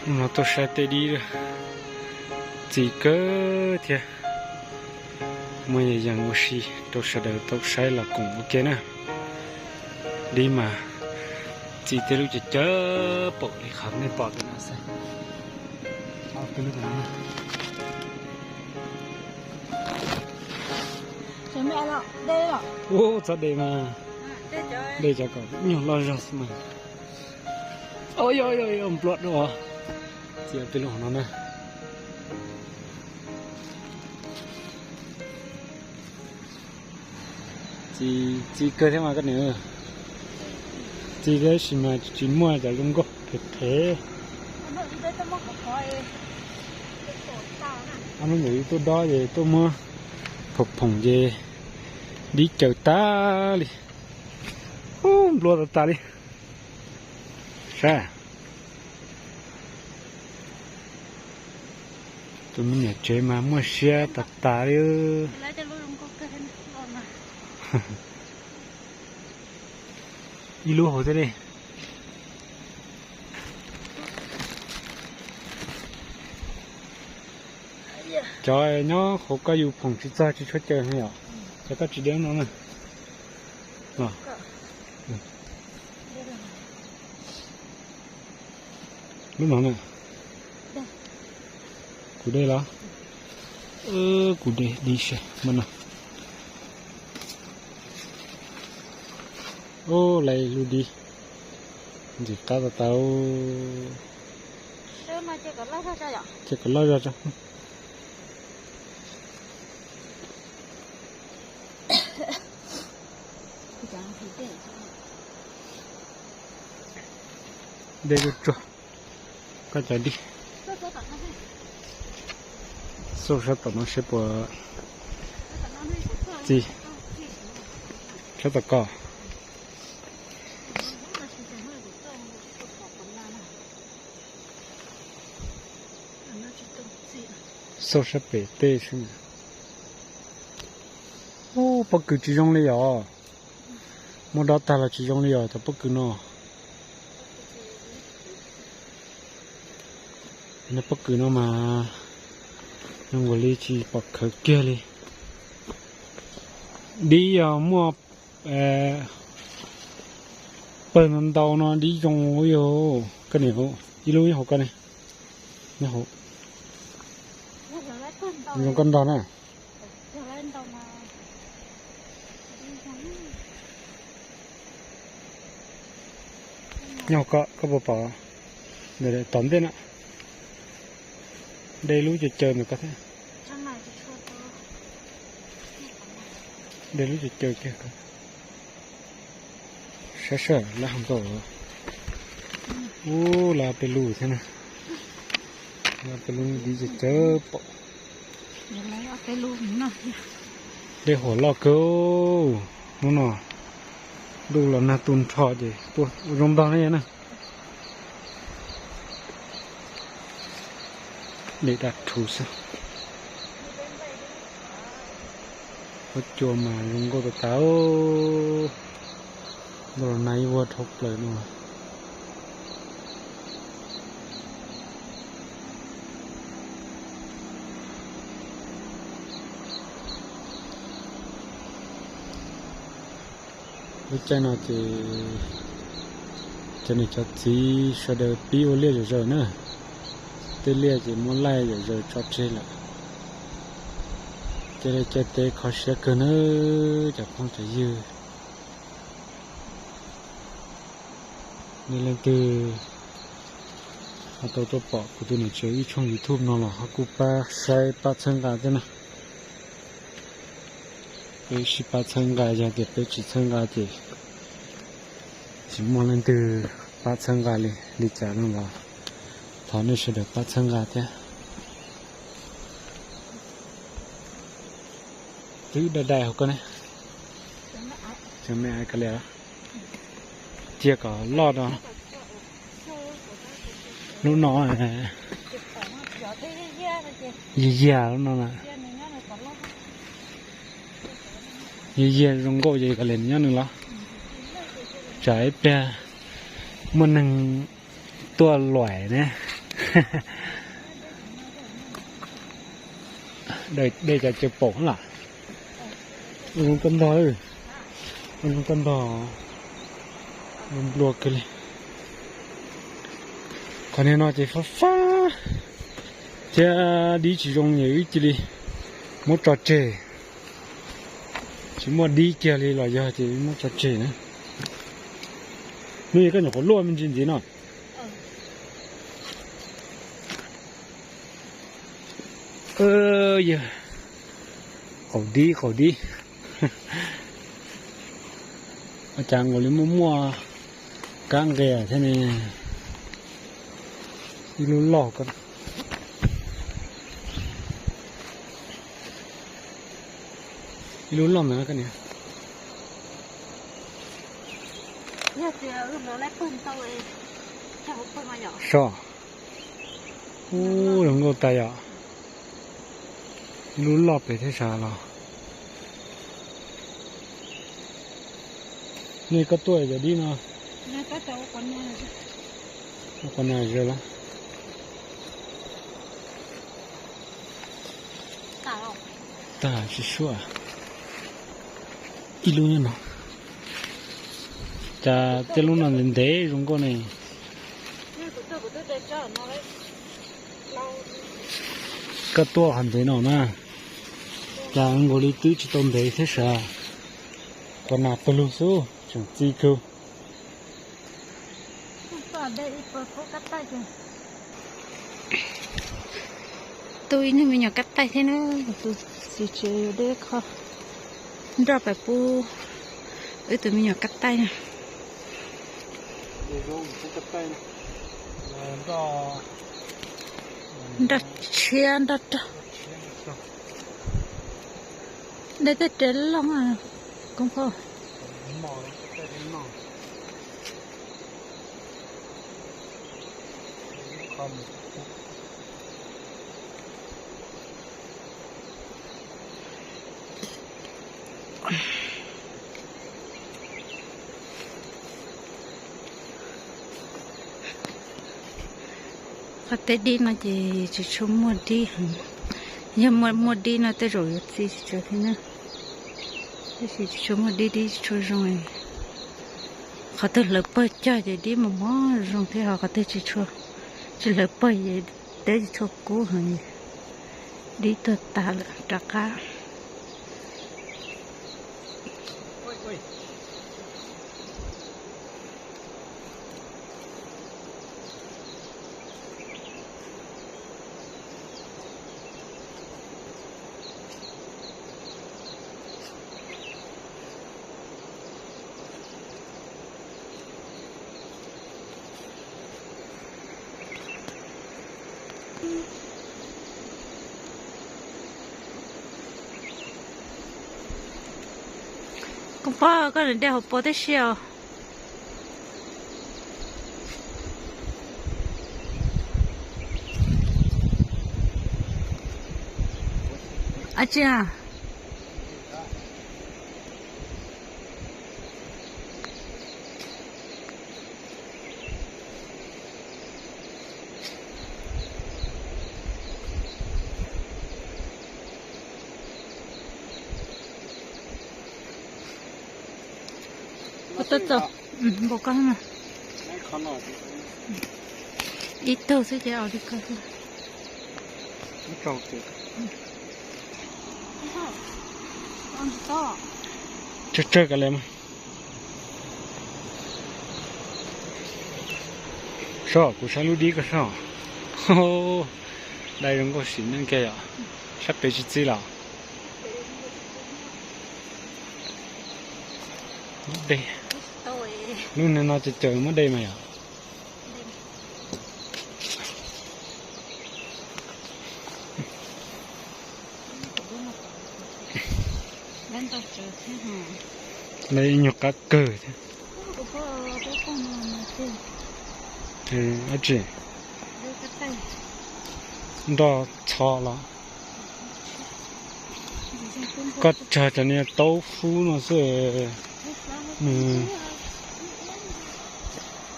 Hnub no tuaj saib tej dib, txi kawg thiab. Muaj yees ua si rau sawv daws tau saib los koom ua ke na. Dib mas txi tej lub cawv cawv paum li qhov nej pom ntawm no xwb. Ub, txhob de mas, de cov kom nyuag loj zog xwb mas. Nplua dua, txi tej lub hauv no na. Txi kawg thiab mas koj niam. Txi tab sis mas tsis muaj cov zoo nkauj phem phem. Ob hnub ntawd wb tuaj dob ces tuaj muab phoom phoom ces dib caws tag li. Ub, nplua tas tas li. Saib, tus me niam tsev mas muaj siab tas tas li. Ib lub hauv thiab li. Cov nyob hauv koj yus phoom tsis txog tsis tshua caws no yom? Cov koj tsis de no na. Lub no na. Kuv de los? Kuv de dib saib mas no. Ub, lawv lub dib ntxim qab tau tau. Cia kom loj zog tso. De tsuag tsuag koj cov dib. Xauj sab tom no seb puas txi. Sab tom ko. Xauj sab pem tej xwb na. Ub, pob kws tsis zoo li os. Muab dob tag los tsis zoo li os cov pob kws no. Pob kws no mas zoo nkaus li tsis pom khawv kiag li. Dib yog muaj pawg ntau ntau no dib zoo yog. Koj niam, ib lub nyob hauv koj ne. Nyob hauv. Zoo koj nrog na. Nyob hauv koj, koj puas pom? Tom ntej na. De lub caws caws ntawm koj thiab. De lub caws caws kiag. Saib saib lawv hais nkauj. Ub, lawv ob peb lub thiab na. Lawv ob peb lub dib caws caws pom. De huam loj kawg. Hnub no ntuj los nag tu nrho ces tuaj ua zoo ntog ne na. De dab rhuv xwb. Huab cua mas zoo nkauj tas tas. Ntuj los nag ib vuag dhau plaws no. Lub caij no ces cov niam cov txiv sawv daws pib ua liaj zom zaws na. Tej liaj ces muab laij zom zaws tso tseg lawm. Cia li caij teb kho siab kawg nawb cov phooj cov ywg. Nej leej twg ho tau tuaj pom kuv tus niam tsev ib tshooj YouTube no los ho kuj pab saib pab txhawb nqa thiab na. Peb sib pab txhawb nqa, yog tias peb tsis txhawb nqa ces tsis muaj leej twg pab txhawb nqa li. Li cas no los thov nej sawv daws pab txhawb nqa thiab. Twb dai dai hauv koj ne. Cov me aiv ka lias, cia kom loj no. Lub no yig yag lub no na. Yig yag zoo nkauj ces kom liam nyob nws los. Tsam ib pliag muaj neeg tuaj luam ne. Dej cas caws paum lam. Ua zoo koj ntog, ua zoo koj ntog, nplua kawg li. Qhov niag no ces fab fab thiab dib tsis zoo, yog wb cia li muab tso tseg. Tsis muaj dib kiag li los yog ces muab tso tseg na. Hnub no koj nyuam qhuav luaj me ntsis ntxiv no. Yog qaum dib, qaum dib. Ua cas nkaus li muaj muaj kab nqis thiab ne. Ib lub loj, ib lub loj ntawd koj niam. Sob, ub, zoo nkauj tas yom. Ib lub loj pem thiab sav los. Nej koj tuaj cov dib no. Ua qhov no zog lawm. Tag tsis suab. Ib lub nyob no. Cas tej lub no ntev ntev zoo nkauj ne. Koj tuaj qhov ntev no na. Cas nkaus li twb tsis tau ntev thiab sav. Qhov nas pawg lug xwb tseem txi kawg. Tuaj ib niag me nyuam kab taij thiab na, tus txiv tsev yuav deb kho nroj pais pub wb tus me nyuam kab taij na. Nroj tshiab nroj rog. Dej tej rev loj, koob phob. Qhov tej dib no ces tsis tshua muaj dib heev. Yog muaj dib no tej zaum yuav txi tsis tsawg thiab na. Tab sis tsis tshua muaj dib, dib tsis tshua zoo. Qhov twg hlawv pawg cog ces dib mos mos zoo thiab, ho qhov twg tsis tshua, tsis hlawv pawg ces dib tsis tshua kub heev. Dib tuag tas lawm rov qab. Koob phob, koj niam de hauv paus tib si os. Ab tsi a. Koj tuaj txog npaum ko na. Ib tug xwb ces ua li ko xwb. Tsawg tsawg kav liam mas. Sob, kuv saib lub dib koj sob. Dai zoo nkauj sim neej kiag yom. Sab pem tsis txi los. Muab de. Lub no ces caws muab de mas yom. Lawv ib nyuag qab kawg thiab. Ab tsi, nroj txho los. Koj tsawg cov niag taub fub no xwb.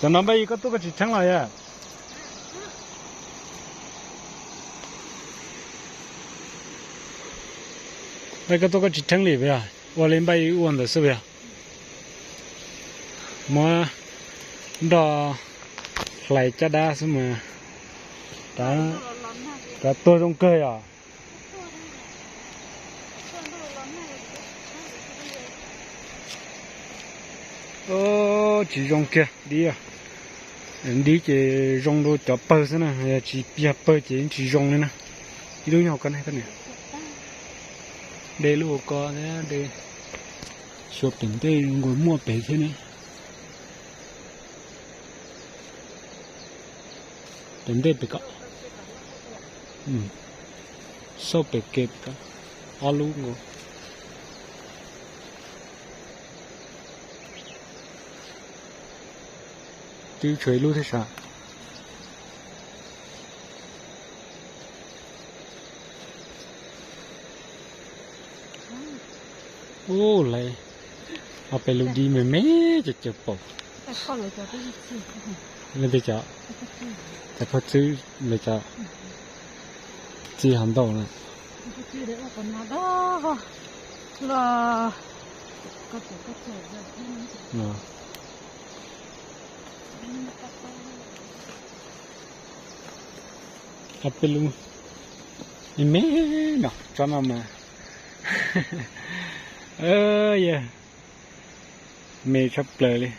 Cov no npaj koj tuaj koj tsis tsheeb los yog? Koj tuaj koj tsis rheeb li puas yog? Ua li npaj ib ua ntawd xwb puas yog? Muab nroj hlais caj dab xwb mas rov tuag zoo kawg yom. Tsis zoo kiag dib. Dib ces zoo rau cov pawg xwb na, yog tsis yog pawg ces tsis zoo li na. Ib lub nyob hauv ko ne, koj niam. De lub hauv ko, de xyuas pem ntej nkaus muaj pem thiab ne. Pem ntej pem ko, xauj pem ke pem ko, ob lub nkaus. Twb tshuav ib lub thiab sav. Ub, lawv ob peb lub dib me me cov cov paum. Leej twg cov? Cov phauj Txwb lawv cov. Txi hov ntau na. Ob peb lub me me no, tsob no mas yog me tshaj plaws li.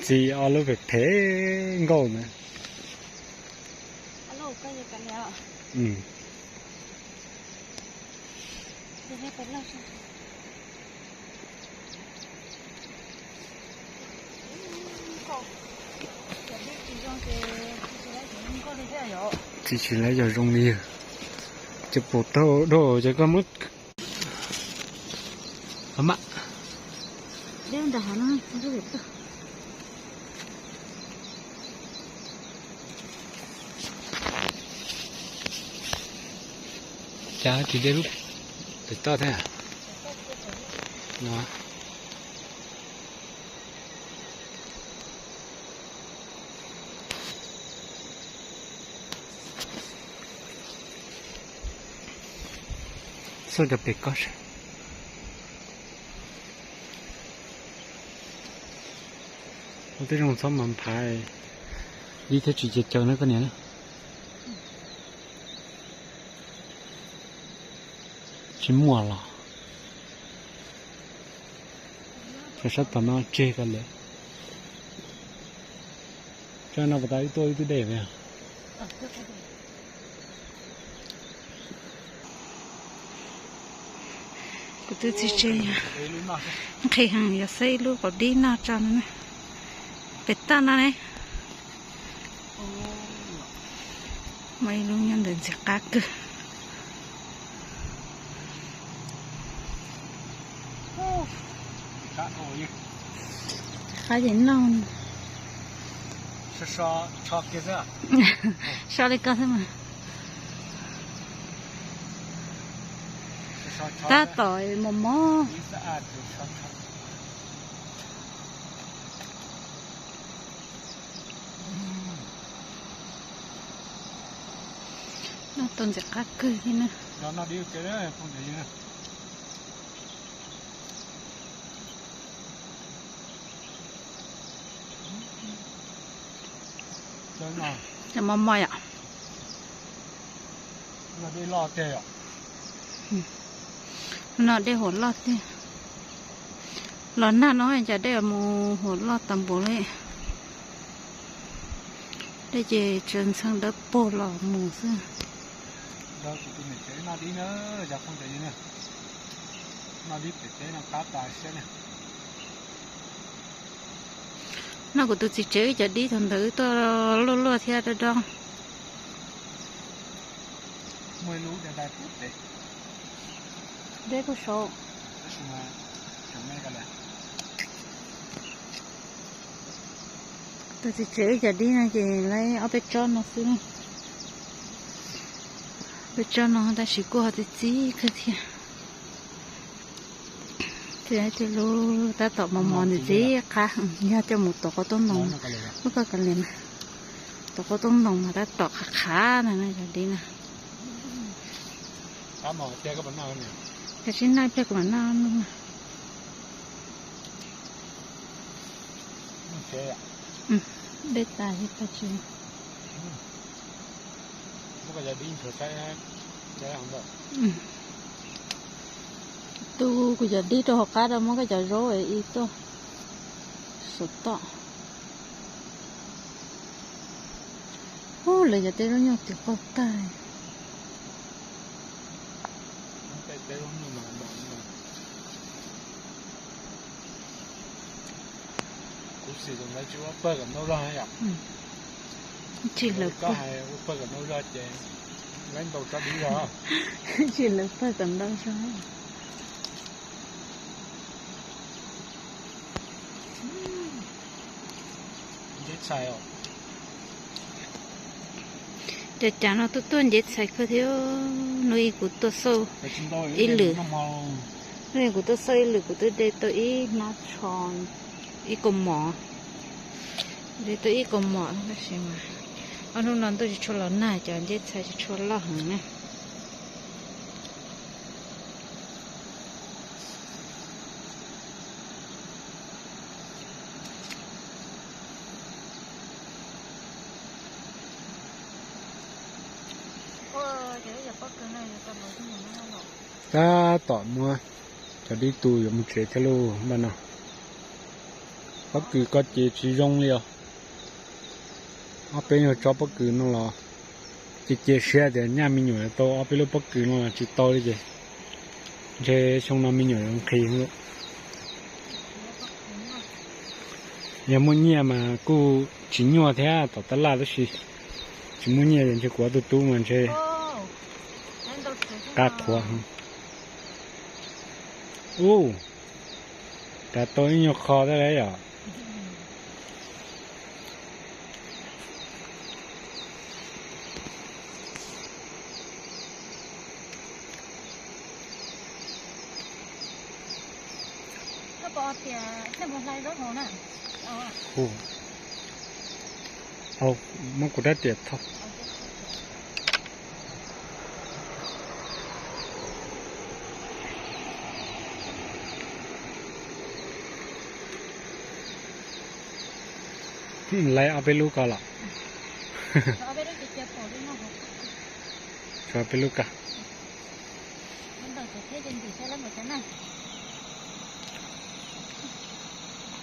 Txi ob lub phem phem nkauj na. Tsis tsis lawv yog zoo li yog. Cov paum tau dhau ces koj muab. Cas tsis de lub pem toj thiab no. Xauj cov pem ko seb. Ua tib zoo txhob mas nphav dib thiab tsis cia caw na koj niam na. Tsis muaj los. Sab tom no tseg ko lawm. Tsob no puas tau ib tuaj ib tug dej? Kuv tus txiv tsev nqhis heev, yog xeb ib lub qos dib noj tso no ne. Pem toj no ne. Muaj ib lub nyob ntawm ntxim qab kawg. Qab ces noj. So li ko xwb mas. Tab tom mos mos. Noj tau ntxim qab kawg thiab na. Cov mos mos yom. No dej huam loj tiag. Los nag no cas dej mus huam loj tas npaum li. Dej ces tsuas ntxhee dawb paug los mus xwb. No kuv tus txiv tsev wb cov dib thaum ntawd wb tuaj luaj luaj thiab dob dob. Deb kuj saud. Tus txiv tsev wb cov dib no ces lawv ob peb tsob no xwb. Peb tsob no tab sis kuj ho txi txiv kawg thiab. Tej lub tab tom mos mos ntxim qab, yog coj mus tuav qhov tub ntoo. Ub, koj kav liam mas. Tus qaub toob ntoo mas tab tom qhav qhav ntag na cov dib na. Koj tsis noj ib pliag kuv mam noj no. Dej tas li Paj Tswv. Tu kuv cov dib rau hauv qab rau muab koj cov zaub ib tuaj saum toj. Ub, lawv cov tej zaub nyuj twb qaug tag. Kuv xim tus ntawd tsis ua pawg kom ntau zog yom. Tsis lawv pawg, ua pawg kom ntau zog ces laib ntau tsob dib zog. Tsis lawv pawg kom ntau zog. Nceb txhais os. Cas cas no tuaj tuaj nceb txhais kawg thiab. Hnub ib kuv tuaj xauj ib lwm, hnub ib kuv tuaj xauj ib lwm kuv twb de tau ib hnab tsho, ib kaus mom, de tau ib kaus mom tab sis mas ob hnub no ntuj tsis tshua los nag, cov nceb txhais tsis tshua loj heev na. Tab tom muab cov dib tu yuav mus tsev thiab lauj npaj no. Pob kws ko ces tsis zoo li os. Ob peb nyuag tsob pob kws no los cia cia siab tias nyaj me nyuam tau ob peb lub pob kws no los tsis tau li ces ntshe xyoo no me nyuam yuav nqhis. Yog muaj nyiaj mas kuj tsis nyuaj thiab tom tab laj tab sis tsis muaj nyiaj es ntshe kuv ob tug tub mas ntshe qab qhuav. Ub, tas tau ib nyuag qho thiab lauj yom. Muab kuv rab riam thauj. Laiv ob peb lub ko los? Tshuav peb lub ko.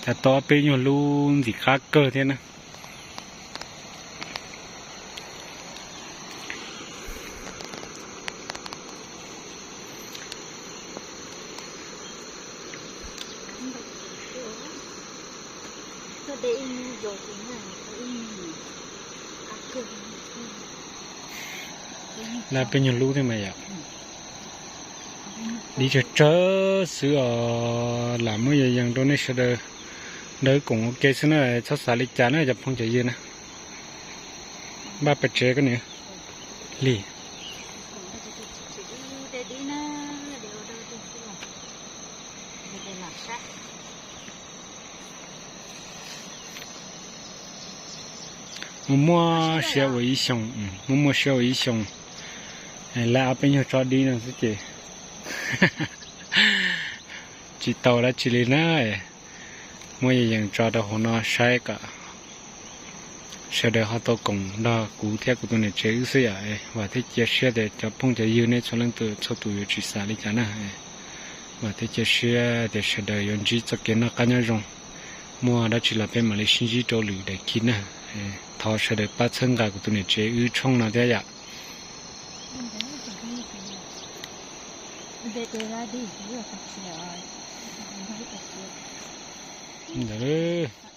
Cas tau ob peb nyuag lub ntxim qab kawg thiab na. Laiv peb nyuag lub thiab mas yom. Dib tsawg tsawg xwb os, lam muab yees yees rau nej sawv daws, daws koom ua ke xwb na, txhob xav li cas na cov phooj cov ywg na. Npaj pes tsev koj niam. Lig. Muaj muaj siab ua ib xyoos, muaj muaj siab ua ib xyoos, laiv ob peb nyuag tsob dib no xwb ces tsis tau dab tsi li na. Muab yees yees tso rau hauv no saib kom sawv daws ho tau koom nrog kuv thiab kuv tus niam tsev wb xwb yom. Vam thiab cia siab tias cov phooj cov ywg nej txhua leej txhua tus yuav tsis xav li cas na. Vam thiab cia siab tias sawv daws yuav ntsib txoj kev noj qab nyob zoo. Muaj dab tsi los peb mam li sib ntsib rau lwm daim khi na. Thov sawv daws pab txhawb nqa kuv tus niam tsev wb tshooj no thiab yom. Ntawd